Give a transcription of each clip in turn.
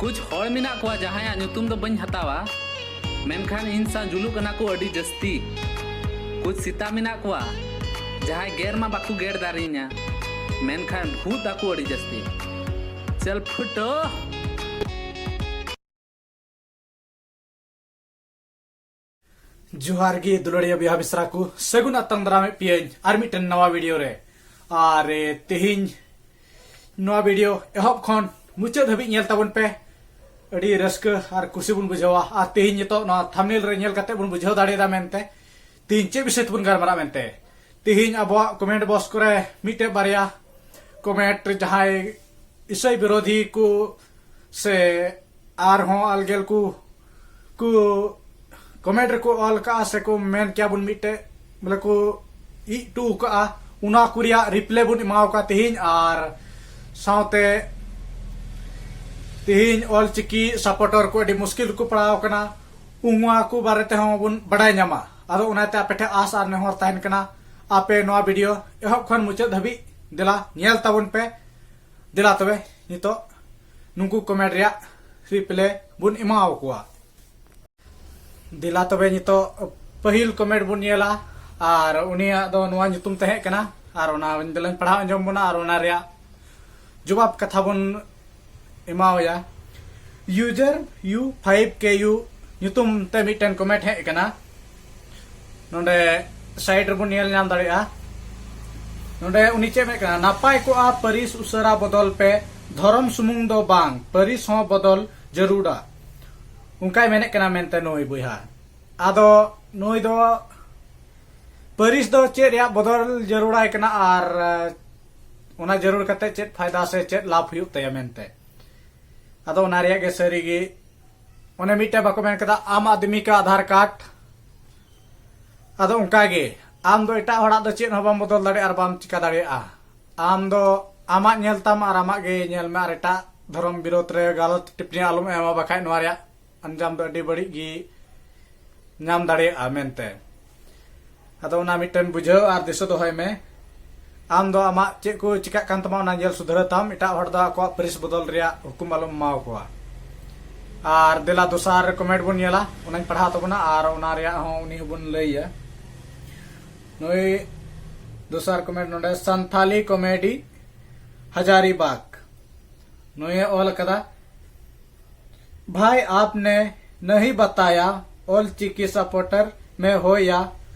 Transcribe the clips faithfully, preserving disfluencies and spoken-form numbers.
ᱠᱩᱪ ᱦᱚᱲ ᱢᱮᱱᱟᱜ ᱠᱚᱣᱟ ᱡᱟᱦᱟᱸᱭᱟᱜ ᱧᱩᱛᱩᱢ ᱫᱚ ᱵᱟᱹᱧ ᱦᱟᱛᱟᱣᱟ, ᱢᱮᱱᱠᱷᱟᱱ ᱤᱧ ᱥᱟᱶ ᱡᱩᱞᱩᱜ ᱠᱟᱱᱟ ᱠᱚ ᱟᱹᱰᱤ ᱡᱟᱹᱥᱛᱤ᱾ ᱠᱩᱪ ᱥᱮᱛᱟ ᱢᱮᱱᱟᱜ ᱠᱚᱣᱟ ᱡᱟᱦᱟᱸᱭ ᱜᱮᱨ ᱢᱟ ᱵᱟᱠᱚ ᱜᱮᱨ ᱫᱟᱲᱮᱭᱟᱹᱧᱟ, ᱢᱮᱱᱠᱷᱟᱱ ᱵᱷᱩᱛ ᱟᱠᱚ ᱟᱹᱰᱤ ᱡᱟᱹᱥᱛᱤ᱾ ᱪᱟᱞ ᱯᱷᱩᱴᱳ᱾ ᱡᱚᱦᱟᱨ ᱜᱮ ᱫᱩᱞᱟᱹᱲᱤᱭᱟᱹ ᱵᱚᱭᱦᱟ ᱢᱤᱥᱨᱟ ᱠᱚ, ᱥᱟᱹᱜᱩᱱ ᱟᱛᱟᱝ ᱫᱟᱨᱟᱢᱮᱫ ᱯᱮᱭᱟᱹᱧ ᱟᱨ ᱢᱤᱫᱴᱮᱱ ᱱᱟᱣᱟ ᱵᱷᱤᱰᱤᱭᱳ ᱨᱮ᱾ ᱟᱨ ᱮ, ᱛᱮᱦᱮᱧ ᱱᱚᱣᱟ ᱵᱷᱤᱰᱤᱭᱳ ᱮᱦᱚᱵ ᱠᱷᱚᱱ ᱢᱩᱪᱟᱹᱫ ᱫᱷᱟᱹᱵᱤᱡ ᱧᱮᱞ ᱛᱟᱵᱚᱱ ᱯᱮ, ᱟᱹᱰᱤ ᱨᱟᱹᱥᱠᱟᱹ ᱟᱨ ᱠᱩᱥᱤ ᱵᱚᱱ ᱵᱩᱡᱷᱟᱹᱣᱟ᱾ ᱟᱨ ᱛᱮᱦᱮᱧ ᱱᱤᱛᱚᱜ ᱱᱚᱣᱟ ᱛᱷᱟᱢᱱᱮᱞ ᱨᱮ ᱧᱮᱞ ᱠᱟᱛᱮ ᱵᱚᱱ ᱵᱩᱡᱷᱟᱹᱣ ᱫᱟᱲᱮᱭᱟᱫᱟ ᱢᱮᱱᱛᱮ ᱛᱮᱦᱮᱧ ᱪᱮᱫ ᱵᱤᱥᱚᱭ ᱛᱮᱵᱚᱱ ᱜᱟᱞᱢᱟᱨᱟᱜ ᱢᱮᱱᱛᱮ᱾ ᱛᱮᱦᱮᱧ ᱟᱵᱚᱣᱟᱜ ᱠᱚᱢᱮᱱᱴ ᱵᱚᱠᱥ ᱠᱚᱨᱮ ᱢᱤᱫᱴᱮᱡ ᱵᱟᱨᱭᱟ ᱠᱚᱢᱮᱱᱴ ᱡᱟᱦᱟᱸᱭ ᱤᱥᱟᱹᱭ ᱵᱤᱨᱳᱫᱷᱤ ᱠᱚ ᱥᱮ ᱟᱨᱦᱚᱸ ᱟᱞᱜᱮᱞ ᱠᱚ ᱠᱚ ᱠᱚᱢᱮᱱᱴ ᱨᱮᱠᱚ ᱚᱞ ᱠᱟᱜᱼᱟ ᱥᱮᱠᱚ ᱢᱮᱱ ᱠᱮᱭᱟ ᱵᱚᱱ ᱢᱤᱫᱴᱮᱡ, ᱵᱚᱞᱮ ᱠᱚ ᱤᱡ ᱦᱚᱴᱚ ᱠᱟᱜᱼᱟ, ᱚᱱᱟ ᱠᱚ ᱨᱮᱭᱟᱜ ᱨᱤᱯᱞᱟᱭ ᱵᱚᱱ ᱮᱢᱟᱣ ᱠᱟᱜᱼᱟ ᱛᱮᱦᱮᱧ᱾ ᱟᱨ ᱥᱟᱶᱛᱮ ᱛᱮᱦᱮᱧ ᱚᱞ ᱪᱤᱠᱤ ᱥᱟᱯᱳᱨᱴᱚᱨ ᱠᱚ ᱟᱹᱰᱤ ᱢᱩᱥᱠᱤᱞ ᱨᱮᱠᱚ ᱯᱟᱲᱟᱣ ᱠᱟᱱᱟ, ᱩᱱᱠᱩ ᱠᱚ ᱵᱟᱨᱮ ᱛᱮᱦᱚᱸ ᱵᱚᱱ ᱵᱟᱰᱟᱭ ᱧᱟᱢᱟ᱾ ᱟᱫᱚ ᱚᱱᱟᱛᱮ ᱟᱯᱮ ᱴᱷᱮᱱ ᱟᱥ ᱟᱨ ᱱᱮᱦᱚᱨ ᱛᱟᱦᱮᱱ ᱠᱟᱱᱟ, ᱟᱯᱮ ᱱᱚᱣᱟ ᱵᱷᱤᱰᱤᱭᱳ ᱮᱦᱚᱵ ᱠᱷᱚᱱ ᱢᱩᱪᱟᱹᱫ ᱫᱷᱟᱹᱵᱤᱡ ᱫᱮᱞᱟ ᱧᱮᱞ ᱛᱟᱵᱚᱱ ᱯᱮ᱾ ᱫᱮᱞᱟ ᱛᱚᱵᱮ ᱱᱤᱛᱚᱜ ᱱᱩᱠᱩ ᱠᱚᱢᱮᱱᱴ ᱨᱮᱭᱟᱜ ᱨᱤᱯᱞᱟᱭ ᱵᱚᱱ ᱮᱢᱟᱣ ᱠᱚᱣᱟ᱾ ᱫᱮᱞᱟ ᱛᱚᱵᱮ ᱱᱤᱛᱚᱜ ᱯᱟᱹᱦᱤᱞ ᱠᱚᱢᱮᱱᱴ ᱵᱚᱱ ᱧᱮᱞᱟ, ᱟᱨ ᱩᱱᱤᱭᱟᱜ ᱫᱚ ᱱᱚᱣᱟ ᱧᱩᱛᱩᱢ ᱛᱟᱦᱮᱸ ᱠᱟᱱᱟ, ᱟᱨ ᱚᱱᱟ ᱫᱚᱞᱟᱧ ᱯᱟᱲᱦᱟᱣ ᱟᱸᱡᱚᱢ ᱵᱚᱱᱟ ᱟᱨ ᱚᱱᱟ ᱨᱮᱭᱟᱜ ᱡᱚᱵᱟᱵ ᱠᱟᱛᱷᱟ ᱵᱚᱱ ᱮᱢᱟᱣᱟᱭᱟ᱾ User U five K U ᱧᱩᱛᱩᱢ ᱛᱮ ᱢᱤᱫᱴᱮᱱ ᱠᱚᱢᱮᱱᱴ ᱦᱮᱡ ᱟᱠᱟᱱᱟ, ᱱᱚᱰᱮ ᱥᱟᱭᱤᱰ ᱨᱮᱵᱚᱱ ᱧᱮᱞ ᱧᱟᱢ ᱫᱟᱲᱮᱭᱟᱜᱼᱟ᱾ ᱱᱚᱰᱮ ᱩᱱᱤ ᱪᱮᱫ ᱢᱮᱱ ᱠᱟᱱᱟ, "ᱱᱟᱯᱟᱭ ᱠᱚᱜᱼᱟ ᱯᱟᱹᱨᱤᱥ ᱩᱥᱟᱹᱨᱟ ᱵᱚᱫᱚᱞ ᱯᱮ, ᱫᱷᱚᱨᱚᱢ ᱥᱩᱢᱩᱝ ᱫᱚ ᱵᱟᱝ, ᱯᱟᱹᱨᱤᱥ ᱦᱚᱸ ᱵᱚᱫᱚᱞ ᱡᱟᱹᱨᱩᱲᱟ", ᱚᱱᱠᱟᱭ ᱢᱮᱱᱮᱫ ᱠᱟᱱᱟ ᱢᱮᱱᱛᱮ ᱱᱩᱭ ᱵᱚᱭᱦᱟ᱾ ᱟᱫᱚ ᱱᱩᱭ ᱫᱚ ᱯᱟᱹᱨᱤᱥ ᱫᱚ ᱪᱮᱫ ᱨᱮᱭᱟᱜ ᱵᱚᱫᱚᱞ ᱡᱟᱹᱨᱩᱲᱟᱭ ᱠᱟᱱᱟ ᱟᱨ ᱚᱱᱟ ᱡᱟᱹᱨᱩᱲ ᱠᱟᱛᱮ ᱪᱮᱫ ᱯᱷᱟᱭᱫᱟ ᱥᱮ ᱪᱮᱫ ᱞᱟᱵᱷ ᱦᱩᱭᱩᱜ ᱛᱟᱭᱟ ᱢᱮᱱᱛᱮ? ᱟᱫᱚ ᱚᱱᱟ ᱨᱮᱭᱟᱜ ᱜᱮ ᱥᱟᱹᱨᱤ ᱜᱮ, ᱚᱱᱮ ᱢᱤᱫᱴᱮᱱ ᱵᱟᱠᱚ ᱢᱮᱱ ᱠᱟᱫᱟ, "ᱟᱢ ᱟᱫᱢᱤ ᱠᱟ ᱟᱫᱷᱟᱨ ᱠᱟᱨᱰ"? ᱟᱫᱚ ᱚᱱᱠᱟ ᱜᱮ ᱟᱢ ᱫᱚ ᱮᱴᱟᱜ ᱦᱚᱲᱟᱜ ᱫᱚ ᱪᱮᱫ ᱦᱚᱸ ᱵᱟᱢ ᱵᱚᱫᱚᱞ ᱫᱟᱲᱮᱭᱟᱜᱼᱟ ᱟᱨ ᱵᱟᱢ ᱪᱤᱠᱟ ᱫᱟᱲᱮᱭᱟᱜᱼᱟ᱾ ᱟᱢ ᱫᱚ ᱟᱢᱟᱜ ᱧᱮᱞ ᱛᱟᱢ ᱟᱨ ᱟᱢᱟᱜ ᱜᱮ ᱧᱮᱞ ᱢᱮ, ᱟᱨ ᱮᱴᱟᱜ ᱫᱷᱚᱨᱚᱢ ᱵᱤᱨᱳᱫᱷ ᱨᱮ ᱜᱟᱞᱚᱛ ᱴᱤᱯᱯᱚᱱᱤ ᱟᱞᱚᱢ ᱮᱢᱟ, ᱵᱟᱠᱷᱟᱡ ᱱᱚᱣᱟ ᱨᱮᱭᱟᱜ ᱟᱧᱡᱟᱢ ᱫᱚ ᱟᱹᱰᱤ ᱵᱟᱹᱲᱤᱡ ᱜᱮ ᱧᱟᱢ ᱫᱟᱲᱮᱭᱟᱜᱼᱟ ᱢᱮᱱᱛᱮ᱾ ᱟᱫᱚ ᱚᱱᱟ ᱢᱤᱫᱴᱮᱱ ᱵᱩᱡᱷᱟᱹᱣ ᱟᱨ ᱫᱤᱥᱟᱹ ᱫᱚᱦᱚᱭ ᱢᱮ, ᱟᱢ ᱫᱚ ᱟᱢᱟᱜ ᱪᱮᱫ ᱠᱚ ᱪᱤᱠᱟᱜ ᱠᱟᱱ ᱛᱟᱢᱟ ᱚᱱᱟ ᱧᱮᱞ ᱥᱩᱫᱷᱨᱟᱹ ᱛᱟᱢ, ᱮᱴᱟᱜ ᱦᱚᱲ ᱫᱚ ᱟᱠᱚᱣᱟᱜ ᱯᱟᱹᱨᱤᱥ ᱵᱚᱫᱚᱞ ᱨᱮᱭᱟᱜ ᱦᱩᱠᱩᱢ ᱟᱞᱚᱢ ᱮᱢᱟᱣ ᱠᱚᱣᱟ᱾ ᱟᱨ ᱫᱮᱞᱟ ᱫᱚᱥᱟᱨ ᱠᱚᱢᱮᱱᱴ ᱵᱚᱱ ᱧᱮᱞᱟ, ᱚᱱᱟᱧ ᱯᱟᱲᱦᱟᱣ ᱛᱟᱵᱚᱱᱟ ᱟᱨ ᱚᱱᱟ ᱨᱮᱭᱟᱜ ᱦᱚᱸ ᱩᱱᱤ ᱦᱚᱸᱵᱚᱱ ᱞᱟᱹᱭᱟ᱾ ᱱᱩᱭ ᱫᱚᱥᱟᱨ ᱠᱚᱢᱮᱱᱴ ᱱᱚᱰᱮ, ᱥᱟᱱᱛᱷᱟᱞᱤ ᱠᱚᱢᱮᱰᱤ ᱦᱟᱡᱟᱨᱤᱵᱟᱜᱽ, ᱱᱩᱭᱮ ᱚᱞ ᱟᱠᱟᱫᱟ, भाई आपने नहीं बताया, ऑल चिकी सपोर्टर में हो या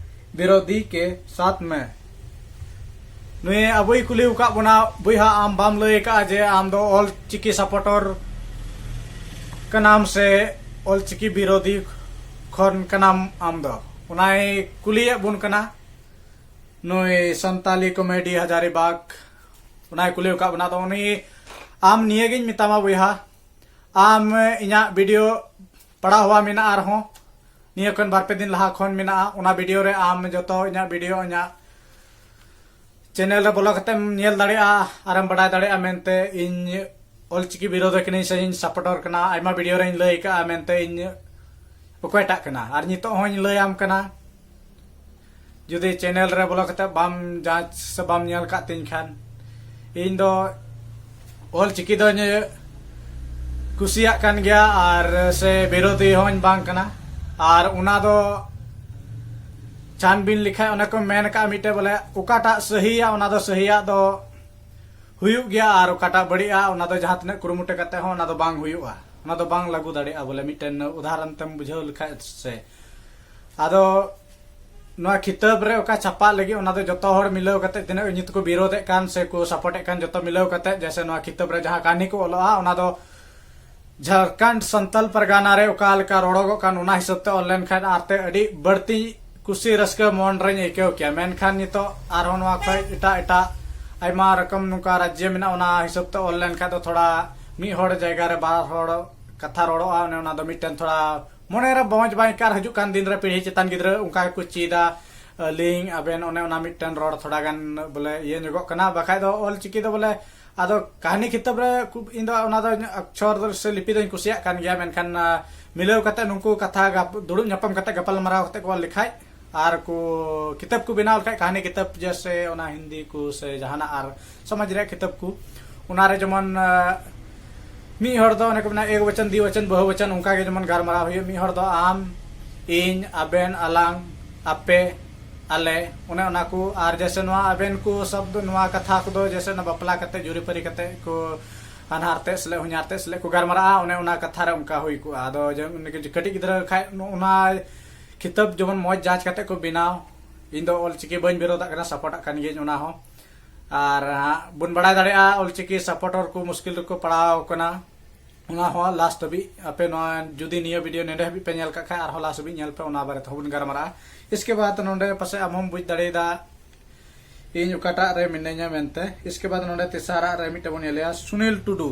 विरोधी के साथ में। ᱱᱩᱭ ᱟᱵᱚᱭ ᱠᱩᱞᱤ ᱟᱠᱟᱫ ᱵᱚᱱᱟ, ᱵᱚᱭᱦᱟ ᱟᱢ ᱵᱟᱢ ᱞᱟᱹᱭ ᱟᱠᱟᱫᱼᱟ ᱡᱮ ᱟᱢ ᱫᱚ ᱚᱞ ᱪᱤᱠᱤ ᱥᱟᱯᱳᱨᱴᱚᱨ ᱠᱟᱱᱟᱢ ᱥᱮ ᱚᱞ ᱪᱤᱠᱤ ᱵᱤᱨᱳᱫᱷᱤ ᱠᱷᱚᱱ ᱠᱟᱱᱟᱢ ᱟᱢ ᱫᱚ, ᱚᱱᱟᱭ ᱠᱩᱞᱤᱭᱮᱫ ᱵᱚᱱ ᱠᱟᱱᱟ ᱱᱩᱭ ᱥᱟᱱᱛᱟᱞᱤ ᱠᱚᱢᱮᱰᱤ ᱦᱟᱡᱟᱨᱤᱵᱟᱜᱽ᱾ ᱚᱱᱟᱭ ᱠᱩᱞᱤ ᱟᱠᱟᱫ ᱵᱚᱱᱟ᱾ ᱟᱫᱚ ᱩᱱᱤ, ᱟᱢ ᱱᱤᱭᱟᱹᱜᱤᱧ ᱢᱮᱛᱟᱢᱟ ᱵᱚᱭᱦᱟ, ᱟᱢ ᱤᱧᱟᱹᱜ ᱵᱷᱤᱰᱤᱭᱳ ᱯᱟᱲᱟᱣ ᱦᱩᱣᱟ ᱢᱮᱱᱟᱜᱼᱟ ᱟᱨᱦᱚᱸ, ᱱᱤᱭᱟᱹ ᱠᱷᱚᱱ ᱵᱟᱨ ᱯᱮ ᱫᱤᱱ ᱞᱟᱦᱟ ᱠᱷᱚᱱ ᱢᱮᱱᱟᱜᱼᱟ, ᱚᱱᱟ ᱵᱷᱤᱰᱤᱭᱳ ᱨᱮ ᱟᱢ ᱡᱚᱛᱚ ᱤᱧᱟᱹᱜ ᱵᱷᱤᱰᱤᱭᱳ ᱤᱧᱟᱹᱜ ᱪᱮᱱᱮᱞ ᱨᱮ ᱵᱚᱞᱚ ᱠᱟᱛᱮᱢ ᱧᱮᱞ ᱫᱟᱲᱮᱭᱟᱜᱼᱟ ᱟᱨᱮᱢ ᱵᱟᱰᱟᱭ ᱫᱟᱲᱮᱭᱟᱜᱼᱟ ᱢᱮᱱᱛᱮ ᱤᱧ ᱚᱞᱪᱤᱠᱤ ᱵᱤᱨᱳᱫᱷ ᱠᱟᱹᱱᱟᱹᱧ ᱥᱮ ᱤᱧ ᱥᱟᱯᱳᱨᱴᱚᱨ ᱠᱟᱱᱟ᱾ ᱟᱭᱢᱟ ᱵᱷᱤᱰᱤᱭᱳ ᱨᱮᱧ ᱞᱟᱹᱭ ᱟᱠᱟᱫᱼᱟ ᱢᱮᱱᱛᱮ ᱤᱧ ᱚᱠᱚᱭᱴᱟᱜ ᱠᱟᱱᱟ, ᱟᱨ ᱱᱤᱛᱚᱜ ᱦᱚᱸᱧ ᱞᱟᱹᱭᱟᱢ ᱠᱟᱱᱟ, ᱡᱩᱫᱤ ᱪᱮᱱᱮᱞ ᱨᱮ ᱵᱚᱞᱚ ᱠᱟᱛᱮ ᱵᱟᱢ ᱡᱟᱸᱪ ᱥᱮ ᱵᱟᱢ ᱧᱮᱞ ᱠᱟᱜ ᱛᱤᱧ ᱠᱷᱟᱱ, ᱤᱧ ᱫᱚ ᱚᱞ ᱪᱤᱠᱤ ᱫᱚᱧ ᱠᱩᱥᱤᱭᱟᱜ ᱠᱟᱱ ᱜᱮᱭᱟ ᱟᱨ ᱥᱮ ᱵᱤᱨᱳᱫᱷᱤ ᱦᱚᱸᱧ ᱵᱟᱝ ᱠᱟᱱᱟ᱾ ᱟᱨ ᱚᱱᱟ ᱫᱚ ᱪᱷᱟᱱᱵᱤᱱ ᱞᱮᱠᱷᱟᱡ ᱚᱱᱮ ᱠᱚ ᱢᱮᱱ ᱠᱟᱜᱼᱟ ᱢᱤᱫᱴᱮᱡ ᱵᱚᱞᱮ, ᱚᱠᱟᱴᱟᱜ ᱥᱟᱹᱦᱤᱭᱟ ᱚᱱᱟ ᱫᱚ ᱥᱟᱹᱦᱤᱭᱟᱜ ᱫᱚ ᱦᱩᱭᱩᱜ ᱜᱮᱭᱟ ᱟᱨ ᱚᱠᱟᱴᱟᱜ ᱵᱟᱹᱲᱤᱡᱼᱟ ᱚᱱᱟ ᱫᱚ ᱡᱟᱦᱟᱸ ᱛᱤᱱᱟᱹᱜ ᱠᱩᱨᱩᱢᱩᱴᱩ ᱠᱟᱛᱮ ᱦᱚᱸ ᱚᱱᱟ ᱫᱚ ᱵᱟᱝ ᱦᱩᱭᱩᱜᱼᱟ, ᱚᱱᱟ ᱫᱚ ᱵᱟᱝ ᱞᱟᱹᱜᱩ ᱫᱟᱲᱮᱭᱟᱜᱼᱟ᱾ ᱵᱚᱞᱮ ᱢᱤᱫᱴᱮᱱ ᱩᱫᱟᱦᱚᱨᱚᱱ ᱛᱮᱢ ᱵᱩᱡᱷᱟᱹᱣ ᱞᱮᱠᱷᱟᱡ ᱥᱮ, ᱟᱫᱚ ᱱᱚᱣᱟ ᱠᱤᱛᱟᱹᱵ ᱨᱮ ᱚᱠᱟ ᱪᱷᱟᱯᱟᱜ ᱞᱟᱹᱜᱤᱫ ᱚᱱᱟ ᱫᱚ ᱡᱚᱛᱚ ᱦᱚᱲ ᱢᱤᱞᱟᱹᱣ ᱠᱟᱛᱮ ᱛᱤᱱᱟᱹᱜ ᱱᱤᱛ ᱠᱚ ᱵᱤᱨᱳᱫᱷ ᱮᱫ ᱠᱟᱱ ᱥᱮ ᱠᱚ ᱥᱟᱯᱳᱨᱴ ᱮᱫ ᱠᱟᱱ ᱡᱚᱛᱚ ᱢᱤᱞᱟᱹᱣ ᱠᱟᱛᱮ, ᱡᱮᱭᱥᱮ ᱱᱚᱣᱟ ᱠᱤᱛᱟᱹᱵ ᱨᱮ ᱡᱟᱦᱟᱸ ᱠᱟᱹᱦᱱᱤ ᱠᱚ ᱚᱞᱚᱜᱼᱟ ᱚᱱᱟ ᱫᱚ ᱡᱷᱟᱲᱠᱷᱚᱸᱰ ᱥᱟᱱᱛᱟᱞ ᱯᱟᱨᱜᱟᱱᱟ ᱨᱮ ᱚᱠᱟ ᱞᱮᱠᱟ ᱨᱚᱲᱚᱜᱚᱜ ᱠᱟᱱ ᱚᱱᱟ ᱦᱤᱥᱟᱹᱵ ᱛᱮ ᱚᱞ ᱞᱮᱱᱠᱷᱟᱱ ᱟᱨ ᱛᱮ ᱟᱹᱰᱤ ᱵᱟᱹᱲᱛᱤ ᱠᱩᱥᱤ ᱨᱟᱹᱥᱠᱟᱹ ᱢᱚᱱ ᱨᱮᱧ ᱟᱹᱭᱠᱟᱹᱣ ᱠᱮᱭᱟ᱾ ᱢᱮᱱᱠᱷᱟᱱ ᱱᱤᱛᱚᱜ ᱟᱨᱦᱚᱸ ᱱᱚᱣᱟ ᱠᱷᱚᱡ ᱮᱴᱟᱜ ᱮᱴᱟᱜ ᱟᱭᱢᱟ ᱨᱚᱠᱚᱢ ᱱᱚᱝᱠᱟ ᱨᱟᱡᱽᱡᱚ ᱢᱮᱱᱟᱜᱼᱟ, ᱚᱱᱟ ᱦᱤᱥᱟᱹᱵ ᱛᱮ ᱚᱞ ᱞᱮᱱᱠᱷᱟᱱ ᱫᱚ ᱛᱷᱚᱲᱟ ᱢᱤᱫ ᱦᱚᱲ ᱡᱟᱭᱜᱟ ᱨᱮ ᱵᱟᱨ ᱦᱚᱲ ᱠᱟᱛᱷᱟ ᱨᱚᱲᱚᱜᱼᱟ, ᱚᱱᱮ ᱚᱱᱟ ᱫᱚ ᱢᱤᱫᱴᱮᱱ ᱛᱷᱚᱲᱟ ᱢᱚᱱᱮ ᱨᱮ ᱢᱚᱡᱽ ᱵᱟᱝ ᱟᱹᱭᱠᱟᱹᱜᱼᱟ᱾ ᱟᱨ ᱦᱤᱡᱩᱜ ᱠᱟᱱ ᱫᱤᱱ ᱨᱮ ᱯᱤᱲᱦᱤ ᱪᱮᱛᱟᱱ ᱜᱤᱫᱽᱨᱟᱹ ᱚᱱᱠᱟ ᱜᱮᱠᱚ ᱪᱮᱫᱟ, ᱟᱹᱞᱤᱧ ᱟᱵᱮᱱ ᱚᱱᱮ ᱚᱱᱟ ᱢᱤᱫᱴᱮᱱ ᱨᱚᱲ ᱛᱷᱚᱲᱟ ᱜᱟᱱ ᱵᱚᱞᱮ ᱤᱭᱟᱹ ᱧᱚᱜᱚᱜ ᱠᱟᱱᱟ᱾ ᱵᱟᱠᱷᱟᱡ ᱫᱚ ᱚᱞ ᱪᱤᱠᱤ ᱫᱚ ᱵᱚᱞᱮ, ᱟᱫᱚ ᱠᱟᱹᱦᱱᱤ ᱠᱤᱛᱟᱹᱵ ᱨᱮ ᱠᱷᱩᱵ ᱤᱧ ᱫᱚ ᱚᱱᱟ ᱫᱚ ᱚᱠᱪᱷᱚᱨ ᱥᱮ ᱞᱤᱯᱤ ᱫᱚᱧ ᱠᱩᱥᱤᱭᱟᱜ ᱠᱟᱱ ᱜᱮᱭᱟ, ᱢᱮᱱᱠᱷᱟᱱ, ᱟ, ᱢᱤᱞᱟᱹᱣ ᱠᱟᱛᱮ ᱱᱩᱠᱩ ᱠᱟᱛᱷᱟ ᱜᱟᱯ-, ᱫᱩᱲᱩᱵ ᱧᱟᱯᱟᱢ ᱠᱟᱛᱮ ᱜᱟᱯᱟᱞ ᱢᱟᱨᱟᱣ ᱠᱟᱛᱮ ᱠᱚ ᱚᱞ ᱞᱮᱠᱷᱟᱡ ᱟᱨ ᱠᱚ ᱠᱤᱛᱟᱹᱵ ᱠᱚ ᱵᱮᱱᱟᱣ ᱞᱮᱠᱷᱟᱡ, ᱠᱟᱹᱦᱱᱤ ᱠᱤᱛᱟᱹᱵ ᱡᱮᱭᱥᱮ ᱚᱱᱟ ᱦᱤᱱᱫᱤ ᱠᱚ ᱥᱮ ᱡᱟᱦᱟᱱᱟᱜ ᱟᱨ ᱥᱚᱢᱟᱡᱽ ᱨᱮᱭᱟᱜ ᱠᱤᱛᱟᱹᱵ ᱠᱚ, ᱚᱱᱟᱨᱮ ᱡᱮᱢᱚᱱ, ᱟ, ᱢᱤᱫ ᱦᱚᱲ ᱫᱚ ᱚᱱᱮ ᱠᱚ ᱢᱮᱱᱟ ᱮᱠ ᱵᱚᱪᱚᱱ, ᱫᱤ ᱵᱚᱪᱚᱱ, ᱵᱚᱦᱩ ᱵᱚᱪᱚᱱ, ᱚᱱᱠᱟ ᱜᱮ ᱡᱮᱢᱚᱱ ᱜᱟᱞᱢᱟᱨᱟᱣ ᱦᱩᱭᱩᱜ᱾ ᱢᱤᱫ ᱦᱚᱲ ᱫᱚ ᱟᱢ, ᱤᱧ, ᱟᱵᱮᱱ, ᱟᱞᱟᱝ, ᱟᱯᱮ, ᱟᱞᱮ, ᱚᱱᱮ ᱚᱱᱟ ᱠᱚ᱾ ᱟᱨ ᱡᱮᱭᱥᱮ ᱱᱚᱣᱟ ᱟᱵᱮᱱ ᱠᱚ ᱥᱚᱵᱫ, ᱱᱚᱣᱟ ᱠᱟᱛᱷᱟ ᱠᱚᱫᱚ ᱡᱮᱭᱥᱮ ᱚᱱᱟ ᱵᱟᱯᱞᱟ ᱠᱟᱛᱮ ᱡᱩᱨᱤᱯᱟᱹᱨᱤ ᱠᱟᱛᱮ ᱠᱚ ᱦᱟᱱᱦᱟᱨ ᱛᱮᱫ ᱥᱮᱞᱮᱫ ᱦᱚᱧᱦᱟᱨ ᱛᱮᱫ ᱥᱮᱞᱮᱫ ᱠᱚ ᱜᱟᱞᱢᱟᱨᱟᱜᱼᱟ, ᱚᱱᱮ ᱚᱱᱟ ᱠᱟᱛᱷᱟ ᱨᱮ ᱚᱱᱠᱟ ᱦᱩᱭ ᱠᱚᱜᱼᱟ᱾ ᱟᱫᱚ ᱡᱮ ᱩᱱᱤ ᱠᱟᱹᱴᱤᱡ ᱜᱤᱫᱽᱨᱟᱹ ᱠᱷᱟᱡ ᱚᱱᱟ ᱠᱤᱛᱟᱹᱵ ᱡᱮᱢᱚᱱ ᱢᱚᱡᱽ ᱡᱟᱸᱪ ᱠᱟᱛᱮ ᱠᱚ ᱵᱮᱱᱟᱣ᱾ ᱤᱧ ᱫᱚ ᱚᱞᱪᱤᱠᱤ ᱵᱟᱹᱧ ᱵᱤᱨᱳᱫᱟᱜ ᱠᱟᱱᱟ, ᱥᱟᱯᱳᱨᱴᱟᱜ ᱠᱟᱱ ᱜᱤᱭᱟᱹᱧ ᱚᱱᱟ ᱦᱚᱸ᱾ ᱟᱨ ᱦᱟᱸᱜ ᱵᱚᱱ ᱵᱟᱲᱟᱭ ᱫᱟᱲᱮᱭᱟᱜᱼᱟ ᱚᱞᱪᱤᱠᱤ ᱥᱟᱯᱳᱨᱴᱚᱨ ᱠᱚ ᱢᱩᱥᱠᱤᱞ ᱨᱮᱠᱚ ᱯᱟᱲᱟᱣ ᱠᱟᱱᱟ᱾ ᱚᱱᱟ ᱦᱚᱸ ᱞᱟᱥᱴ ᱦᱟᱹᱵᱤᱡ ᱟᱯᱮ ᱱᱚᱣᱟ ᱡᱩᱫᱤ ᱱᱤᱭᱟᱹ ᱵᱷᱤᱰᱤᱭᱳ ᱱᱚᱰᱮ ᱦᱟᱹᱵᱤᱡ ᱯᱮ ᱧᱮᱞ ᱠᱟᱜ ᱠᱷᱟᱡ ᱟᱨᱦᱚᱸ ᱞᱟᱥᱴ ᱦᱟᱹᱵᱤᱡ ᱧᱮᱞ ᱯᱮ, ᱚᱱᱟ ᱵᱟᱨᱮ ᱛᱮᱦᱚᱸ ᱵᱚᱱ ᱜᱟᱞᱢᱟᱨᱟᱜᱼᱟ᱾ ᱤᱥᱠᱮ ᱵᱟᱫ ᱱᱚᱰᱮ ᱯᱟᱥᱮᱡ ᱟᱢ ᱦᱚᱸᱢ ᱵᱩᱡᱽ ᱫᱟᱲᱮᱭᱟᱫᱟ ᱤᱧ ᱚᱠᱟᱴᱟᱜ ᱨᱮ ᱢᱤᱱᱟᱹᱧᱟ ᱢᱮᱱᱛᱮ᱾ ᱤᱥᱠᱮ ᱵᱟᱫ ᱱᱚᱰᱮ ᱛᱮᱥᱟᱨᱟᱜ ᱨᱮ ᱢᱤᱫᱴᱮᱱ ᱵᱚᱱ ᱧᱮᱞᱮᱭᱟ, ᱥᱩᱱᱤᱞ ᱴᱩᱰᱩ᱾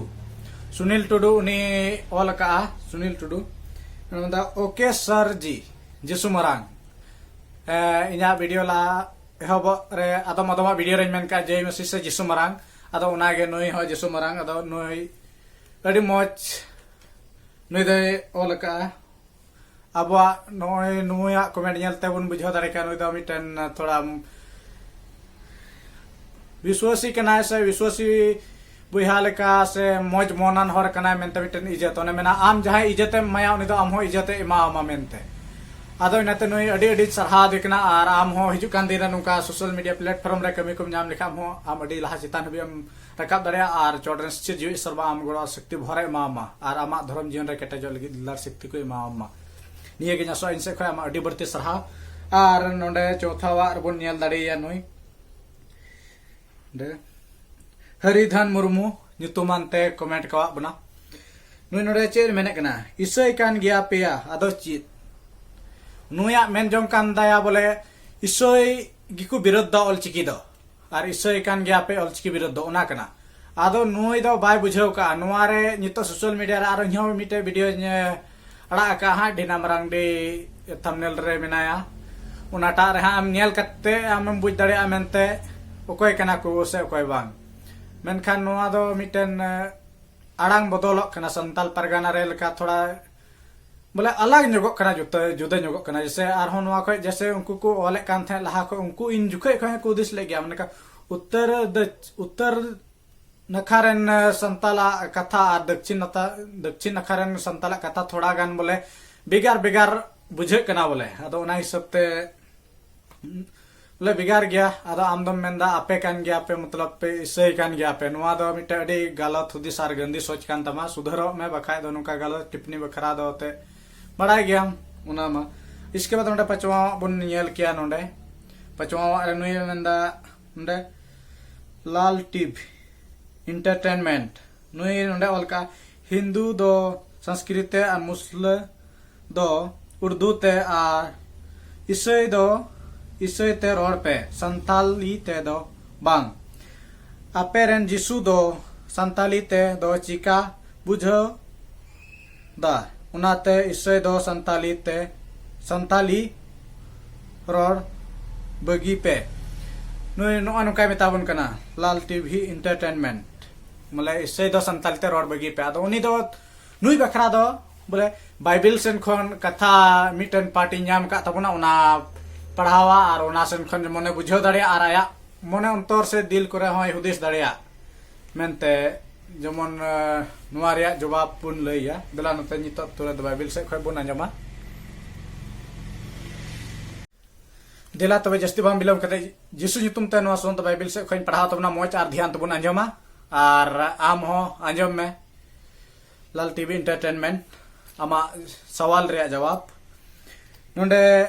ᱥᱩᱱᱤᱞ ᱴᱩᱰᱩ ᱩᱱᱤ ᱚᱞ ᱟᱠᱟᱜᱼᱟ, ᱥᱩᱱᱤᱞ ᱴᱩᱰᱩ᱾ ᱩᱱᱤ ᱢᱮᱱᱫᱟ, "OK sir ᱡᱤ, ᱡᱤᱥᱩ ᱢᱟᱨᱟᱝ᱾" ᱮ, ᱤᱧᱟᱹᱜ ᱵᱷᱤᱰᱤᱭᱳ ᱞᱟᱦᱟ ᱮᱦᱚᱵᱚᱜ ᱨᱮ ᱟᱫᱚᱢ ᱟᱫᱚᱢᱟᱜ ᱵᱷᱤᱰᱤᱭᱳ ᱨᱮᱧ ᱢᱮᱱ ᱠᱟᱜᱼᱟ, "ᱡᱚᱭ ᱢᱟᱹᱥᱤ" ᱥᱮ "ᱡᱤᱥᱩ ᱢᱟᱨᱟᱝ", ᱟᱫᱚ ᱚᱱᱟᱜᱮ ᱱᱩᱭ ᱦᱚᱸ ᱡᱤᱥᱩ ᱢᱟᱨᱟᱝ᱾ ᱟᱫᱚ ᱱᱩᱭ ᱟᱹᱰᱤ ᱢᱚᱡᱽ ᱱᱩᱭ ᱫᱚᱭ ᱚᱞ ᱟᱠᱟᱜᱼᱟ᱾ ᱟᱵᱚᱣᱟᱜ ᱱᱚᱜᱼᱚᱭ ᱱᱩᱭᱟᱜ ᱠᱚᱢᱮᱱᱴ ᱧᱮᱞ ᱛᱮᱵᱚᱱ ᱵᱩᱡᱷᱟᱹᱣ ᱫᱟᱲᱮ ᱠᱟᱜᱼᱟ, ᱱᱩᱭ ᱫᱚ ᱢᱤᱫᱴᱮᱱ ᱛᱷᱚᱲᱟ ᱵᱤᱥᱣᱟᱥᱤ ᱠᱟᱱᱟᱭ ᱥᱮ ᱵᱤᱥᱣᱟᱥᱤ ᱵᱚᱭᱦᱟ ᱞᱮᱠᱟ ᱥᱮ ᱢᱚᱡᱽ ᱢᱚᱱᱟᱱ ᱦᱚᱲ ᱠᱟᱱᱟᱭ ᱢᱮᱱᱛᱮ ᱢᱤᱫᱴᱮᱱ ᱤᱡᱽᱡᱚᱛ᱾ ᱚᱱᱮ ᱢᱮᱱᱟ, ᱟᱢ ᱡᱟᱦᱟᱸᱭ ᱤᱡᱽᱡᱚᱛᱮᱢ ᱮᱢᱟᱭᱟ, ᱩᱱᱤ ᱫᱚ ᱟᱢ ᱦᱚᱸ ᱤᱡᱽᱡᱚᱛᱮ ᱮᱢᱟᱣᱟᱢᱟ ᱢᱮᱱᱛᱮ᱾ ᱟᱫᱚ ᱤᱱᱟᱹᱛᱮ ᱱᱩᱭ ᱟᱹᱰᱤ ᱟᱹᱰᱤ ᱥᱟᱨᱦᱟᱣ ᱫᱮ ᱠᱟᱱᱟ᱾ ᱟᱨ ᱟᱢ ᱦᱚᱸ ᱦᱤᱡᱩᱜ ᱠᱟᱱ ᱫᱤᱱ ᱨᱮ ᱱᱚᱝᱠᱟ ᱥᱳᱥᱟᱞ ᱢᱤᱰᱤᱭᱟ ᱯᱞᱮᱴᱯᱷᱚᱨᱢ ᱨᱮ ᱠᱟᱹᱢᱤ ᱠᱚᱢ ᱧᱟᱢ ᱞᱮᱠᱷᱟᱱ ᱦᱚᱸ ᱟᱢ ᱟᱹᱰᱤ ᱞᱟᱦᱟ ᱪᱮᱛᱟᱱ ᱦᱟᱹᱵᱤᱡ ᱮᱢ ᱨᱟᱠᱟᱵ ᱫᱟᱲᱮᱭᱟᱜᱼᱟ᱾ ᱟᱨ ᱪᱚᱴ ᱨᱮᱱ ᱥᱤᱥᱤᱨ ᱡᱤᱣᱤ ᱤᱥᱚᱨ ᱵᱟ ᱟᱢ ᱜᱚᱲᱚ ᱥᱚᱠᱛᱤ ᱵᱷᱚᱨᱮ ᱮᱢᱟᱣᱟᱢᱟ ᱟᱨ ᱟᱢᱟᱜ ᱫᱷᱚᱨᱚᱢ ᱡᱤᱭᱚᱱ ᱨᱮ ᱠᱮᱴᱮᱡᱚᱜ ᱞᱟᱹᱜᱤᱫ ᱫᱩᱞᱟᱹᱲ ᱥᱚᱠᱛᱤ ᱠᱚ ᱮᱢᱟᱣᱟᱢᱟ᱾ ᱱᱤᱭᱟᱹ ᱜᱮᱧ ᱟᱥᱚᱜᱼᱟ ᱤᱧ ᱥᱮᱫ ᱠᱷᱚᱱ ᱟᱢᱟᱜ ᱟᱹᱰᱤ ᱵᱟᱹᱲᱛᱤ ᱥᱟᱨᱦᱟᱣ᱾ ᱟᱨ ᱱᱚᱰᱮ ᱪᱳᱛᱷᱟᱣᱟᱜ ᱨᱮᱵᱚᱱ ᱧᱮᱞ ᱫᱟᱲᱮᱭᱟᱭᱟ ᱱᱩᱭ ᱱᱚᱰᱮ ᱦᱟᱨᱤᱫᱷᱟᱱ ᱢᱩᱨᱢᱩ ᱧᱩᱛᱩᱢᱟᱱ ᱛᱮ ᱠᱚᱢᱮᱱᱴ ᱠᱟᱣᱟᱜ ᱵᱚᱱᱟ᱾ ᱱᱩᱭ ᱱᱚᱰᱮ ᱪᱮᱫ ᱮ ᱢᱮᱱᱮᱫ ᱠᱟᱱᱟ, "ᱤᱥᱟᱹᱭ ᱠᱟᱱ ᱜᱮᱭᱟ ᱯᱮᱭᱟ, ᱟᱫᱚ ᱪᱮᱫ?" ᱱᱩᱭᱟᱜ ᱢᱮᱱ ᱡᱚᱝ ᱠᱟᱱ ᱫᱟᱭᱟ ᱵᱚᱞᱮ ᱤᱥᱟᱹᱭ ᱜᱮᱠᱚ ᱵᱤᱨᱳᱫᱷ ᱫᱟ ᱚᱞᱪᱤᱠᱤ ᱫᱚ, ᱟᱨ ᱤᱥᱟᱹᱭ ᱠᱟᱱ ᱜᱮᱭᱟ ᱯᱮ ᱚᱞᱪᱤᱠᱤ ᱵᱤᱨᱳᱫᱷ ᱫᱚ, ᱚᱱᱟ ᱠᱟᱱᱟ᱾ ᱟᱫᱚ ᱱᱩᱭ ᱫᱚ ᱵᱟᱭ ᱵᱩᱡᱷᱟᱹᱣ ᱠᱟᱜᱼᱟ, ᱱᱚᱣᱟ ᱨᱮ ᱱᱤᱛᱚᱜ ᱥᱳᱥᱟᱞ ᱢᱤᱰᱤᱭᱟ ᱨᱮ ᱟᱨᱚ ᱤᱧᱦᱚᱸ ᱢᱤᱫᱴᱮᱡ ᱵᱷᱤᱰᱤᱭᱳᱧ ᱟᱲᱟᱜ ᱟᱠᱟᱫᱼᱟ ᱦᱟᱸᱜ, ᱰᱷᱤᱱᱟ ᱢᱟᱨᱟᱝᱰᱤ ᱛᱷᱟᱢᱵᱱᱮᱞ ᱨᱮ ᱢᱮᱱᱟᱭᱟ, ᱚᱱᱟᱴᱟᱜ ᱨᱮ ᱦᱟᱸᱜ ᱮᱢ ᱧᱮᱞ ᱠᱟᱛᱮ ᱟᱢᱮᱢ ᱵᱩᱡᱽ ᱫᱟᱲᱮᱭᱟᱜᱼᱟ ᱢᱮᱱᱛᱮ ᱚᱠᱚᱭ ᱠᱟᱱᱟ ᱠᱚ ᱥᱮ ᱚᱠᱚᱭ ᱵᱟᱝ᱾ ᱢᱮᱱᱠᱷᱟᱱ ᱱᱚᱣᱟ ᱫᱚ ᱢᱤᱫᱴᱮᱱ ᱮ, ᱟᱲᱟᱝ ᱵᱚᱫᱚᱞᱚᱜ ᱠᱟᱱᱟ, ᱥᱟᱱᱛᱟᱞ ᱯᱟᱨᱜᱟᱱᱟ ᱨᱮ ᱞᱮᱠᱟ ᱛᱷᱚᱲᱟ ᱵᱚᱞᱮ ᱟᱞᱟᱜᱽ ᱧᱚᱜᱚᱜ ᱠᱟᱱᱟ, ᱡᱩᱫᱟᱹ ᱡᱩᱫᱟᱹ ᱧᱚᱜᱚᱜ ᱠᱟᱱᱟ᱾ ᱡᱮᱥᱮ ᱟᱨᱦᱚᱸ ᱱᱚᱣᱟ ᱠᱷᱚᱡ ᱡᱮᱥᱮ ᱩᱱᱠᱩ ᱠᱚ ᱚᱞᱮᱫ ᱠᱟᱱ ᱛᱟᱦᱮᱸᱫ ᱞᱟᱦᱟ ᱠᱷᱚᱡ, ᱩᱱᱠᱩ ᱤᱧ ᱡᱚᱠᱷᱚᱡ ᱠᱷᱚᱡ ᱦᱚᱸ ᱠᱚ ᱦᱩᱫᱤᱥ ᱞᱮᱫ ᱜᱮᱭᱟ, ᱢᱟᱱᱮ ᱩᱛᱛᱚᱨ ᱫᱚ ᱩᱛᱛᱚᱨ ᱱᱟᱠᱷᱟ ᱨᱮᱱ ᱥᱟᱱᱛᱟᱞᱟᱜ ᱠᱟᱛᱷᱟ ᱟᱨ ᱫᱚᱠᱠᱷᱤᱱ ᱱᱟᱛᱟ-, ᱫᱚᱠᱠᱷᱤᱱ ᱱᱟᱠᱷᱟ ᱨᱮᱱ ᱥᱟᱱᱛᱟᱞᱟᱜ ᱠᱟᱛᱷᱟ ᱛᱷᱚᱲᱟ ᱜᱟᱱ ᱵᱚᱞᱮ ᱵᱷᱮᱜᱟᱨ ᱵᱷᱮᱜᱟᱨ ᱵᱩᱡᱷᱟᱹᱜ ᱠᱟᱱᱟ ᱵᱚᱞᱮ᱾ ᱟᱫᱚ ᱚᱱᱟ ᱦᱤᱥᱟᱹᱵ ᱛᱮ ᱵᱚᱞᱮ ᱵᱷᱮᱜᱟᱨ ᱜᱮᱭᱟ᱾ ᱟᱫᱚ ᱟᱢ ᱫᱚᱢ ᱢᱮᱱᱫᱟ ᱟᱯᱮ ᱠᱟᱱ ᱜᱮᱭᱟ ᱯᱮ, ᱢᱚᱛᱞᱚᱵ ᱯᱮ ᱤᱥᱟᱹᱭ ᱠᱟᱱ ᱜᱮᱭᱟ ᱯᱮ᱾ ᱱᱚᱣᱟ ᱫᱚ ᱢᱤᱫᱴᱮᱱ ᱟᱹᱰᱤ ᱜᱟᱞᱚᱛ ᱦᱩᱫᱤᱥ ᱟᱨ ᱜᱟᱹᱱᱫᱤ ᱥᱚᱪ ᱠᱟᱱ ᱛᱟᱢᱟ᱾ ᱥᱩᱫᱷᱟᱹᱨᱚᱜ ᱢᱮ, ᱵᱟᱠᱷᱟᱡ ᱫᱚ ᱱᱚᱝᱠᱟ ᱜᱟᱞᱚᱛ ᱴᱤᱯᱯᱚᱱᱤ ᱵᱟᱠᱷᱨᱟ ᱫᱚ ᱛᱮ ᱵᱟᱲᱟᱭ ᱜᱮᱭᱟᱢ ᱚᱱᱟ ᱢᱟ᱾ ᱤᱥᱠᱮ ᱵᱟᱫ ᱱᱚᱰᱮ ᱯᱟᱸᱪᱣᱟᱣᱟᱜ ᱵᱚᱱ ᱧᱮᱞ ᱠᱮᱭᱟ᱾ ᱱᱚᱰᱮ ᱯᱟᱸᱪᱣᱟᱣᱟᱜ ᱨᱮ ᱱᱩᱭ ᱢᱮᱱᱫᱟ ᱱᱚᱰᱮ ᱞᱟᱞ ᱴᱤᱵᱷ ᱮᱱᱴᱟᱨᱴᱮᱱᱢᱮᱱᱴ᱾ ᱱᱩᱭ ᱱᱚᱰᱮ ᱚᱞ ᱠᱟᱜᱼᱟ, ᱦᱤᱱᱫᱩ ᱫᱚ ᱥᱚᱝᱥᱠᱨᱤᱛ ᱛᱮ ᱟᱨ ᱢᱩᱥᱞᱟᱹ ᱫᱚ ᱩᱨᱫᱩ ᱛᱮ ᱟᱨ ᱤᱥᱟᱹᱭ ᱫᱚ, ᱤᱥᱟᱹᱭ ᱛᱮ ᱨᱚᱲ ᱯᱮ, ᱥᱟᱱᱛᱟᱞᱤ ᱛᱮ ᱫᱚ ᱵᱟᱝ᱾ ᱟᱯᱮ ᱨᱮᱱ ᱡᱤᱥᱩ ᱫᱚ ᱥᱟᱱᱛᱟᱞᱤ ᱛᱮ ᱫᱚ ᱪᱤᱠᱟ ᱵᱩᱡᱷᱟᱹᱣ ᱫᱟ? ᱚᱱᱟᱛᱮ ᱤᱥᱟᱹᱭ ᱫᱚ ᱥᱟᱱᱛᱟᱞᱤ ᱛᱮ, ᱥᱟᱱᱛᱟᱞᱤ ᱨᱚᱲ ᱵᱟᱹᱜᱤ ᱯᱮ᱾ ᱱᱩᱭ ᱱᱚᱜᱼᱚ ᱱᱚᱝᱠᱟᱭ ᱢᱮᱛᱟ ᱵᱚᱱ ᱠᱟᱱᱟ ᱞᱟᱞ ᱴᱤᱵᱷᱤ ᱮᱱᱴᱟᱨᱴᱮᱱᱢᱮᱱᱴ, ᱵᱚᱞᱮ ᱤᱥᱟᱹᱭ ᱫᱚ ᱥᱟᱱᱛᱟᱞᱤ ᱛᱮ ᱨᱚᱲ ᱵᱟᱹᱜᱤ ᱯᱮ᱾ ᱟᱫᱚ ᱩᱱᱤ ᱫᱚ, ᱱᱩᱭ ᱵᱟᱠᱷᱨᱟ ᱫᱚ ᱵᱚᱞᱮ ᱵᱟᱭᱵᱮᱞ ᱥᱮᱱ ᱠᱷᱚᱱ ᱠᱟᱛᱷᱟ ᱢᱤᱫᱴᱮᱱ ᱯᱟᱨᱴ ᱤᱧ ᱧᱟᱢ ᱟᱠᱟᱫ ᱛᱟᱵᱚᱱᱟ, ᱚᱱᱟ ᱯᱟᱲᱦᱟᱣᱟ ᱟᱨ ᱚᱱᱟ ᱥᱮᱱ ᱠᱷᱚᱱ ᱢᱚᱱᱮ ᱵᱩᱡᱷᱟᱹᱣ ᱫᱟᱲᱮᱭᱟᱜᱼᱟ ᱟᱨ ᱟᱭᱟᱜ ᱢᱚᱱᱮ ᱚᱱᱛᱚᱨ ᱥᱮ ᱫᱤᱞ ᱠᱚᱨᱮ ᱦᱚᱸᱭ ᱦᱩᱫᱤᱥ ᱫᱟᱲᱮᱭᱟᱜ ᱢᱮᱱᱛᱮ᱾ ᱡᱮᱢᱚᱱ, ᱮ, ᱱᱚᱣᱟ ᱨᱮᱭᱟᱜ ᱡᱚᱵᱟᱵ ᱵᱚᱱ ᱞᱟᱹᱭᱟ᱾ ᱫᱮᱞᱟ ᱱᱚᱛᱮ ᱱᱤᱛᱚᱜ ᱛᱩᱨᱟᱹᱛ ᱵᱟᱭᱵᱮᱞ ᱥᱮᱫ ᱠᱷᱚᱱ ᱵᱚᱱ ᱟᱸᱡᱚᱢᱟ᱾ ᱫᱮᱞᱟ ᱛᱚᱵᱮ ᱡᱟᱹᱥᱛᱤ ᱵᱟᱝ ᱵᱤᱞᱚᱢ ᱠᱟᱛᱮ ᱡᱤᱥᱩ ᱧᱩᱛᱩᱢ ᱛᱮ ᱱᱚᱣᱟ ᱥᱚᱱᱛ ᱵᱟᱭᱵᱮᱞ ᱥᱮᱫ ᱠᱷᱚᱱ ᱤᱧ ᱯᱟᱲᱦᱟᱣ ᱛᱟᱵᱚᱱᱟ᱾ ᱢᱚᱡᱽ ᱟᱨ ᱫᱷᱮᱭᱟᱱ ᱛᱮᱵᱚᱱ ᱟᱸᱡᱚᱢᱟ ᱟᱨ ᱟᱢ ᱦᱚᱸ ᱟᱸᱡᱚᱢ ᱢᱮ᱾ ᱞᱟᱞ ᱴᱤᱵᱷᱤ ᱮᱱᱴᱟᱨᱴᱮᱱᱢᱮᱱᱴ, ᱟᱢᱟᱜ ᱥᱟᱣᱟᱞ ᱨᱮᱭᱟᱜ ᱡᱚᱵᱟᱵ᱾ ᱱᱚᱰᱮ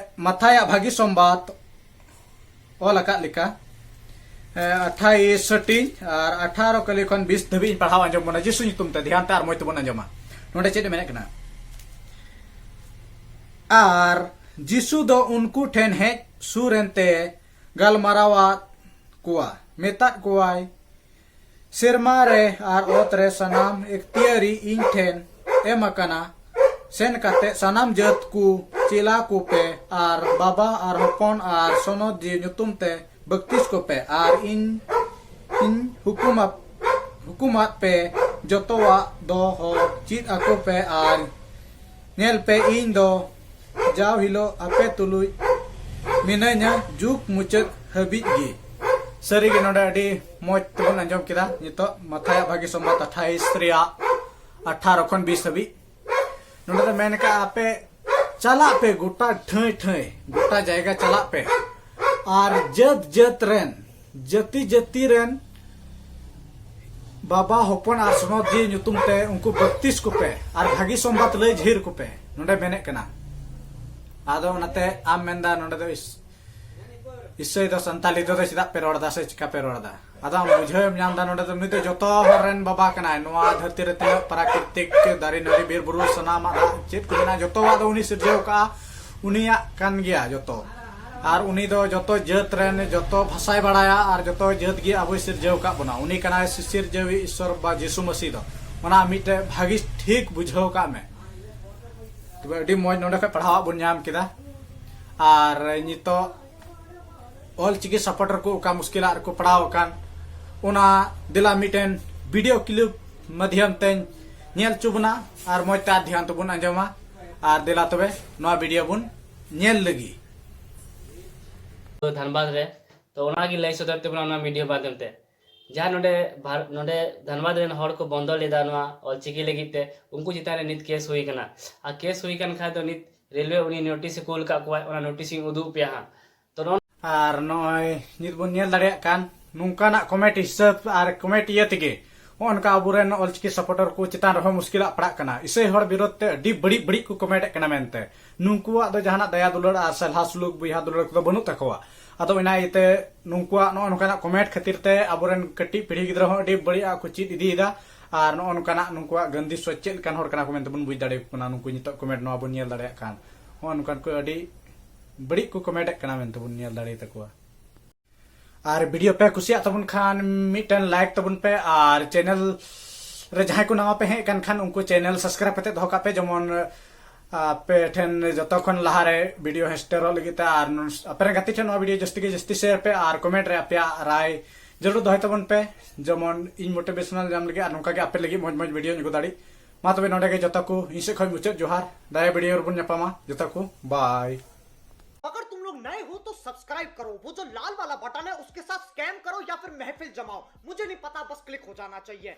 ᱢᱟᱛᱷᱟᱭᱟᱜ ᱵᱷᱟᱹᱜᱤ ᱥᱚᱢᱵᱟᱫ ᱚᱞ ᱟᱠᱟᱫ ᱞᱮᱠᱟ, ᱮ, ᱟᱴᱷᱟᱭᱤᱥ ᱦᱟᱹᱴᱤᱧ ᱟᱨ ᱟᱴᱷᱟᱨᱚ ᱠᱟᱹᱞᱤ ᱠᱷᱚᱱ ᱵᱤᱥ ᱫᱷᱟᱹᱵᱤᱡ ᱤᱧ ᱯᱟᱲᱦᱟᱣ ᱟᱸᱡᱚᱢ ᱵᱚᱱᱟ ᱡᱤᱥᱩ ᱧᱩᱛᱩᱢ ᱛᱮ᱾ ᱫᱷᱮᱭᱟᱱ ᱛᱮ ᱟᱨ ᱢᱚᱡᱽ ᱛᱮᱵᱚᱱ ᱟᱸᱡᱚᱢᱟ᱾ ᱱᱚᱰᱮ ᱪᱮᱫ ᱮ ᱢᱮᱱᱮᱫ ᱠᱟᱱᱟ? ᱟᱨ ᱡᱤᱥᱩ ᱫᱚ ᱩᱱᱠᱩ ᱴᱷᱮᱱ ᱦᱮᱡ ᱥᱩᱨ ᱮᱱᱛᱮ ᱜᱟᱞᱢᱟᱨᱟᱣᱟᱫ ᱠᱚᱣᱟ, ᱢᱮᱛᱟᱫ ᱠᱚᱣᱟᱭ, ᱥᱮᱨᱢᱟ ᱨᱮ ᱟᱨ ᱚᱛ ᱨᱮ ᱥᱟᱱᱟᱢ ᱮᱠᱛᱤᱭᱟᱹᱨᱤ ᱤᱧ ᱴᱷᱮᱱ ᱮᱢ ᱟᱠᱟᱱᱟ᱾ ᱥᱮᱱ ᱠᱟᱛᱮ ᱥᱟᱱᱟᱢ ᱡᱟᱹᱛ ᱠᱚ ᱪᱮᱞᱟ ᱠᱚᱯᱮ ᱟᱨ ᱵᱟᱵᱟ ᱟᱨ ᱦᱚᱯᱚᱱ ᱟᱨ ᱥᱚᱱᱚᱛ ᱡᱤᱣᱤ ᱧᱩᱛᱩᱢ ᱛᱮ ᱵᱟᱯᱛᱤᱥ ᱠᱚᱯᱮ ᱟᱨ ᱤᱧ, ᱤᱧ ᱦᱩᱠᱩᱢᱟ-, ᱦᱩᱠᱩᱢᱟᱫ ᱯᱮ ᱡᱚᱛᱚᱣᱟᱜ ᱫᱚᱦᱚ ᱪᱮᱫ ᱟᱠᱚ ᱯᱮ ᱟᱨ ᱧᱮᱞ ᱯᱮ, ᱤᱧ ᱫᱚ ᱡᱟᱣ ᱦᱤᱞᱳᱜ ᱟᱯᱮ ᱛᱩᱞᱩᱡ ᱢᱤᱱᱟᱹᱧᱟ ᱡᱩᱜᱽ ᱢᱩᱪᱟᱹᱫ ᱦᱟᱹᱵᱤᱡ ᱜᱮ᱾ ᱥᱟᱹᱨᱤᱜᱮ ᱱᱚᱰᱮ ᱟᱹᱰᱤ ᱢᱚᱡᱽ ᱛᱮᱵᱚᱱ ᱟᱸᱡᱚᱢ ᱠᱮᱫᱟ᱾ ᱱᱤᱛᱚᱜ ᱢᱟᱛᱷᱟᱭᱟᱜ ᱵᱷᱟᱹᱜᱤ ᱥᱚᱢᱵᱟᱫ ᱟᱴᱷᱟᱭᱤᱥ ᱨᱮᱭᱟᱜ ᱟᱴᱷᱟᱨᱚ ᱠᱷᱚᱱ ᱵᱤᱥ ᱦᱟᱹᱵᱤᱡ ᱱᱚᱰᱮ ᱫᱚ ᱢᱮᱱ ᱠᱟᱜᱼᱟ, ᱟᱯᱮ ᱪᱟᱞᱟᱜ ᱯᱮ ᱜᱚᱴᱟ ᱴᱷᱟᱹᱭ ᱴᱷᱟᱹᱭ, ᱜᱚᱴᱟ ᱡᱟᱭᱜᱟ ᱪᱟᱞᱟᱜ ᱯᱮ ᱟᱨ ᱡᱟᱹᱛ ᱡᱟᱹᱛ ᱨᱮᱱ, ᱡᱟᱹᱛᱤ ᱡᱟᱹᱛᱤ ᱨᱮᱱ ᱵᱟᱵᱟ ᱦᱚᱯᱚᱱ ᱟᱨ ᱥᱚᱱᱚᱛ ᱡᱤᱣᱤ ᱧᱩᱛᱩᱢ ᱛᱮ ᱩᱱᱠᱩ ᱵᱟᱯᱛᱤᱥ ᱠᱚᱯᱮ ᱟᱨ ᱵᱷᱟᱹᱜᱤ ᱥᱚᱢᱵᱟᱫ ᱞᱟᱹᱭ ᱡᱷᱤᱨ ᱠᱚᱯᱮ, ᱱᱚᱰᱮ ᱢᱮᱱᱮᱫ ᱠᱟᱱᱟ᱾ ᱟᱫᱚ ᱚᱱᱟᱛᱮ ᱟᱢ ᱢᱮᱱᱫᱟ ᱱᱚᱰᱮ ᱫᱚ ᱤᱥ-, ᱤᱥᱟᱹᱭ ᱫᱚ ᱥᱟᱱᱛᱟᱞᱤ ᱛᱮᱫᱚ ᱪᱮᱫᱟᱜ ᱯᱮ ᱨᱚᱲ ᱮᱫᱟ ᱥᱮ ᱪᱤᱠᱟ ᱯᱮ ᱨᱚᱲ ᱮᱫᱟ? ᱟᱫᱚ ᱟᱢ ᱵᱩᱡᱷᱟᱹᱣ ᱮᱢ ᱧᱟᱢ ᱮᱫᱟ, ᱱᱚᱰᱮ ᱫᱚ ᱱᱩᱭ ᱫᱚ ᱡᱚᱛᱚ ᱦᱚᱲ ᱨᱮᱱ ᱵᱟᱵᱟ ᱠᱟᱱᱟᱭ᱾ ᱱᱚᱣᱟ ᱫᱷᱟᱹᱨᱛᱤ ᱨᱮ ᱛᱤᱱᱟᱹᱜ ᱯᱨᱟᱠᱨᱤᱛᱤᱠ ᱫᱟᱨᱮ ᱱᱟᱹᱲᱤ ᱵᱤᱨ ᱵᱩᱨᱩ ᱥᱟᱱᱟᱢᱟᱜ ᱫᱟᱜ ᱪᱮᱫ ᱠᱚ ᱢᱮᱱᱟᱜᱼᱟ, ᱡᱚᱛᱚᱣᱟᱜ ᱫᱚ ᱩᱱᱤ ᱥᱤᱨᱡᱟᱹᱣ ᱠᱟᱜᱼᱟ, ᱩᱱᱤᱭᱟᱜ ᱠᱟᱱ ᱜᱮᱭᱟ ᱡᱚᱛᱚ᱾ ᱟᱨ ᱩᱱᱤ ᱫᱚ ᱡᱚᱛᱚ ᱡᱟᱹᱛ ᱨᱮᱱ ᱡᱚᱛᱚ ᱵᱷᱟᱥᱟᱭ ᱵᱟᱲᱟᱭᱟ ᱟᱨ ᱡᱚᱛᱚ ᱡᱟᱹᱛ ᱜᱮ ᱟᱵᱚᱭ ᱥᱤᱨᱡᱟᱹᱣ ᱟᱠᱟᱫ ᱵᱚᱱᱟ᱾ ᱩᱱᱤ ᱠᱟᱱᱟᱭ ᱥᱤᱥᱤᱨᱡᱟᱹᱣᱤᱡ ᱤᱥᱥᱚᱨ ᱵᱟ ᱡᱤᱥᱩ ᱢᱟᱹᱥᱤ ᱫᱚ᱾ ᱚᱱᱟ ᱢᱤᱫᱴᱮᱡ ᱵᱷᱟᱹᱜᱤ ᱴᱷᱤᱠ ᱵᱩᱡᱷᱟᱹᱣ ᱠᱟᱜ ᱢᱮ᱾ ᱛᱚᱵᱮ ᱟᱹᱰᱤ ᱢᱚᱡᱽ ᱱᱚᱰᱮ ᱠᱷᱚᱡ ᱯᱟᱲᱦᱟᱣᱟᱜ ᱵᱚᱱ ᱧᱟᱢ ᱠᱮᱫᱟ᱾ ᱟᱨ ᱱᱤᱛᱚᱜ ᱚᱞ ᱪᱤᱠᱤ supporter ᱠᱚ ᱚᱠᱟ ᱢᱩᱥᱠᱤᱞᱟᱜ ᱨᱮᱠᱚ ᱯᱟᱲᱟᱣ ᱟᱠᱟᱱ, ᱚᱱᱟ ᱫᱮᱞᱟ ᱢᱤᱫᱴᱮᱱ video clip ᱢᱟᱫᱷᱭᱚᱢ ᱛᱮᱧ ᱧᱮᱞ ᱦᱚᱪᱚ ᱵᱚᱱᱟ ᱟᱨ ᱢᱚᱡᱽ ᱛᱮ ᱟᱨ ᱫᱷᱮᱭᱟᱱ ᱛᱮᱵᱚᱱ ᱟᱸᱡᱚᱢᱟ᱾ ᱟᱨ ᱫᱮᱞᱟ ᱛᱚᱵᱮ ᱱᱚᱣᱟ video ᱵᱚᱱ ᱧᱮᱞ ᱞᱟᱹᱜᱤᱫ᱾ ᱫᱷᱟᱱᱵᱟᱫᱽ ᱨᱮ᱾ ᱛᱚ ᱚᱱᱟᱜᱮ ᱞᱟᱹᱭ ᱥᱚᱫᱚᱨ ᱛᱟᱵᱚᱱᱟ ᱚᱱᱟ ᱢᱤᱰᱤᱭᱟ ᱢᱟᱫᱽᱫᱷᱚᱢ ᱛᱮ᱾ ᱡᱟᱦᱟᱸ ᱱᱚᱰᱮ ᱵᱷᱟᱨ-, ᱱᱚᱰᱮ ᱫᱷᱟᱱᱵᱟᱫᱽ ᱨᱮᱱ ᱦᱚᱲ ᱠᱚ ᱵᱚᱱᱫᱚ ᱞᱮᱫᱟ ᱱᱚᱣᱟ ᱚᱞᱪᱤᱠᱤ ᱞᱟᱹᱜᱤᱫ ᱛᱮ, ᱩᱱᱠᱩ ᱪᱮᱛᱟᱱ ᱨᱮ ᱱᱤᱛ ᱠᱮᱥ ᱦᱩᱭ ᱠᱟᱱᱟ᱾ ᱟᱨ ᱠᱮᱥ ᱦᱩᱭ ᱠᱟᱱ ᱠᱷᱟᱡ ᱫᱚ ᱱᱤᱛ ᱨᱮᱞᱣᱮ ᱩᱱᱤ ᱱᱳᱴᱤᱥ ᱮ ᱠᱩᱞ ᱠᱟᱜ ᱠᱚᱣᱟ, ᱚᱱᱟ ᱱᱳᱴᱤᱥ ᱤᱧ ᱩᱫᱩᱜ ᱯᱮᱭᱟ ᱦᱟᱸᱜ᱾ ᱛᱚ ᱱᱚᱜᱼᱚ ᱟᱨ ᱱᱚᱜᱼᱚᱭ ᱱᱤᱛ ᱵᱚᱱ ᱧᱮᱞ ᱫᱟᱲᱮᱭᱟᱜ ᱠᱟᱱ ᱱᱚᱝᱠᱟᱱᱟᱜ comment ᱦᱤᱥᱟᱹᱵ ᱟᱨ comment ᱤᱭᱟᱹ ᱛᱮᱜᱮ ᱱᱚᱜᱼᱚ ᱱᱚᱝᱠᱟ ᱟᱵᱚᱨᱮᱱ ᱚᱞᱪᱤᱠᱤ supporter ᱠᱚ ᱪᱮᱛᱟᱱ ᱨᱮᱦᱚᱸ ᱢᱩᱥᱠᱤᱞᱟᱜ ᱯᱟᱲᱟᱜ ᱠᱟᱱᱟ᱾ ᱤᱥᱟᱹᱭ ᱦᱚᱲ ᱵᱤᱨᱳᱫᱷ ᱛᱮ ᱟᱹᱰᱤ ᱵᱟᱹᱲᱤᱡ ᱵᱟᱹᱲᱤᱡ ᱠᱚ comment ᱮᱫ ᱠᱟᱱᱟ ᱢᱮᱱᱛᱮ᱾ ᱱᱩᱠᱩᱣᱟᱜ ᱫᱚ ᱡᱟᱦᱟᱱᱟᱜ ᱫᱟᱭᱟ ᱫᱩᱞᱟᱹᱲ ᱟᱨ ᱥᱟᱞᱦᱟ ᱥᱩᱞᱩᱠ ᱵᱚᱭᱦᱟ ᱫᱩᱞᱟᱹᱲ ᱠᱚᱫᱚ ᱵᱟᱹᱱᱩᱜ ᱛᱟᱠᱚᱣᱟ᱾ ᱟᱫᱚ ᱚᱱᱟ ᱤᱭᱟᱹᱛᱮ ᱱᱩᱠᱩᱣᱟᱜ ᱱᱚᱜᱼᱚ ᱱᱚᱝᱠᱟᱱᱟᱜ comment ᱠᱷᱟᱹᱛᱤᱨ ᱛᱮ ᱟᱵᱚᱨᱮᱱ ᱠᱟᱹᱴᱤᱡ ᱯᱤᱲᱦᱤ ᱜᱤᱫᱽᱨᱟᱹ ᱦᱚᱸ ᱟᱹᱰᱤ ᱵᱟᱹᱲᱤᱡ ᱟᱜ ᱠᱚ ᱪᱮᱫ ᱤᱫᱤᱭᱮᱫᱟ᱾ ᱟᱨ ᱱᱚᱜᱼᱚ ᱱᱚᱝᱠᱟᱱᱟᱜ ᱱᱩᱠᱩᱣᱟᱜ ᱜᱟᱹᱱᱫᱤ ᱥᱚᱪ ᱪᱮᱫ ᱞᱮᱠᱟᱱ ᱦᱚᱲ ᱠᱟᱱᱟ ᱠᱚ ᱢᱮᱱᱛᱮ ᱵᱚᱱ ᱵᱩᱡᱽ ᱫᱟᱲᱮᱭᱟᱠᱚ ᱠᱟᱱᱟ᱾ ᱱᱩᱠᱩ ᱱᱤᱛᱚᱜ comment ᱱᱚᱣᱟ ᱵᱚᱱ ᱧᱮᱞ ᱫᱟᱲᱮᱭᱟᱜ ᱠᱟᱱ, ᱱᱚᱜᱼᱚ ᱱᱚᱝᱠᱟᱱ ᱠᱚ ᱟᱹᱰᱤ ᱵᱟᱹᱲᱤᱡ ᱠᱚ comment ᱮᱫ ᱠᱟᱱᱟ ᱢᱮᱱᱛᱮ ᱵᱚᱱ ᱧᱮᱞ ᱫᱟᱲᱮ ᱛᱟᱠᱚᱣᱟ᱾ ᱟᱨ video ᱯᱮ ᱠᱩᱥᱤᱭᱟᱜ ᱛᱟᱵᱚᱱ ᱠᱷᱟᱱ ᱢᱤᱫᱴᱮᱱ like ᱛᱟᱵᱚᱱ ᱯᱮ, ᱟᱨ channel ᱨᱮ ᱡᱟᱦᱟᱸᱭ ᱠᱚ ᱱᱟᱣᱟ ᱯᱮ ᱦᱮᱡ ᱟᱠᱟᱱ ᱠᱷᱟᱱ ᱩᱱᱠᱩ channel subscribe ᱠᱟᱛᱮ ᱫᱚᱦᱚ ᱠᱟᱜ ᱯᱮ, ᱡᱮᱢᱚᱱ ᱟᱯᱮ ᱴᱷᱮᱱ ᱡᱚᱛᱚ ᱠᱷᱚᱱ ᱞᱟᱦᱟᱨᱮ video ᱦᱚᱸ ᱥᱮᱴᱮᱨᱚᱜ ᱞᱟᱹᱜᱤᱫ ᱛᱮ, ᱟᱨ ᱱᱚᱱ-, ᱟᱯᱮ ᱨᱮᱱ ᱜᱟᱛᱮ ᱴᱷᱮᱱ ᱱᱚᱣᱟ video ᱡᱟᱹᱥᱛᱤ ᱜᱮ ᱡᱟᱹᱥᱛᱤ share ᱯᱮ, ᱟᱨ comment ᱨᱮ ᱟᱯᱮᱭᱟᱜ ᱨᱟᱭ ᱡᱟᱹᱨᱩᱲ ᱫᱚᱦᱚᱭ ᱛᱟᱵᱚᱱ ᱯᱮ, ᱡᱮᱢᱚᱱ ᱤᱧ motivational ᱧᱟᱢ ᱞᱟᱹᱜᱤᱫ ᱟᱨ ᱱᱚᱝᱠᱟ ᱜᱮ ᱟᱯᱮ ᱞᱟᱹᱜᱤᱫ ᱢᱚᱡᱽ ᱢᱚᱡᱽ video ᱤᱧ ᱟᱹᱜᱩ ᱫᱟᱲᱮᱜ᱾ ᱢᱟ ᱛᱚᱵᱮ ᱱᱚᱰᱮ ᱜᱮ ᱡᱚᱛᱚ ᱠᱚ ᱤᱧ ᱥᱮᱫ ᱠᱷᱚᱱ ᱢᱩᱪᱟᱹᱫ ᱡᱚᱦᱟᱨ, ᱫᱟᱭᱟ video ᱨᱮᱵᱚᱱ ᱧᱟᱯᱟᱢᱟ ᱡᱚᱛᱚ ᱠᱚ, bye᱾ अगर तुम लोग नए हो तो सब्सक्राइब करो, वो जो लाल वाला बटन है उसके साथ स्कैम करो या फिर महफिल जमाओ, मुझे नहीं पता, बस क्लिक हो जाना चाहिए।